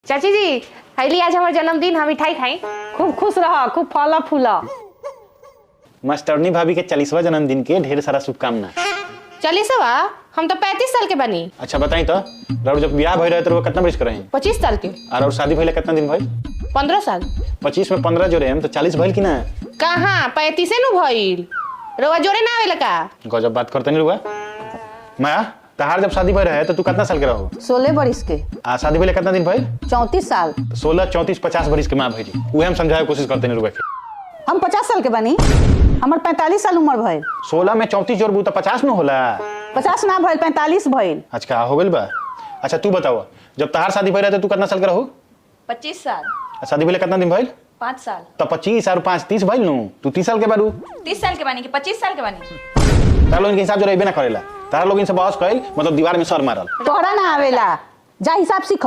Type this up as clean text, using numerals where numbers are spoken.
चाची जी अली आज हमार जन्मदिन, हम मिठाई खाई। खूब खुश रह, खूब फल फूल। मास्टरनी भाभी के 40वां जन्मदिन के ढेर सारा शुभकामना। 40वा? हम तो 35 साल के बनी। अच्छा बताई तो, राउर जब ब्याह भइल रहे तो कितना बरिस के रही? 25 साल के। और और शादी भइले कितना दिन भइल? 15 साल। 25 में 15 जोड़े हम तो 40 भइल कि ना? कहाँ 35 नु भइल। रोवा जोड़े ना आवेला का? गजब बात करते नहीं रुआ। माया, तहार जब शादी भइल रहे तो तू कितना साल के रहो? 16 बरिस के। आ शादी भइले कितना दिन भइल? 34 साल। तो 16 34 50 बरिस के मां भइली। उहे हम समझाए कोशिश करते नहीं रुआ के। हम 50 साल के बनी, हमर 45 साल उम्र भइल। 16 में 34 जोड़बू तो 50 न होला। 50 ना भइल, 45 भइल। अच्छा हो गइल बा। अच्छा तू बताओ, जब तहार शादी भइल रहे तो तू कितना साल के रहो? 25 साल। आ शादी भइले कितना दिन भइल? 5 साल। तो 25 और 5 30 भइल नु। तू 30 साल के बारू। 30 साल के बानी कि 25 साल के बानी? तारा लोगन के हिसाब जोड़ेबे ना करेला। तारा लोगन से बहस कइल मतलब दीवार में सर मारल। तोहरा ना आवेला, जा हिसाब सीख।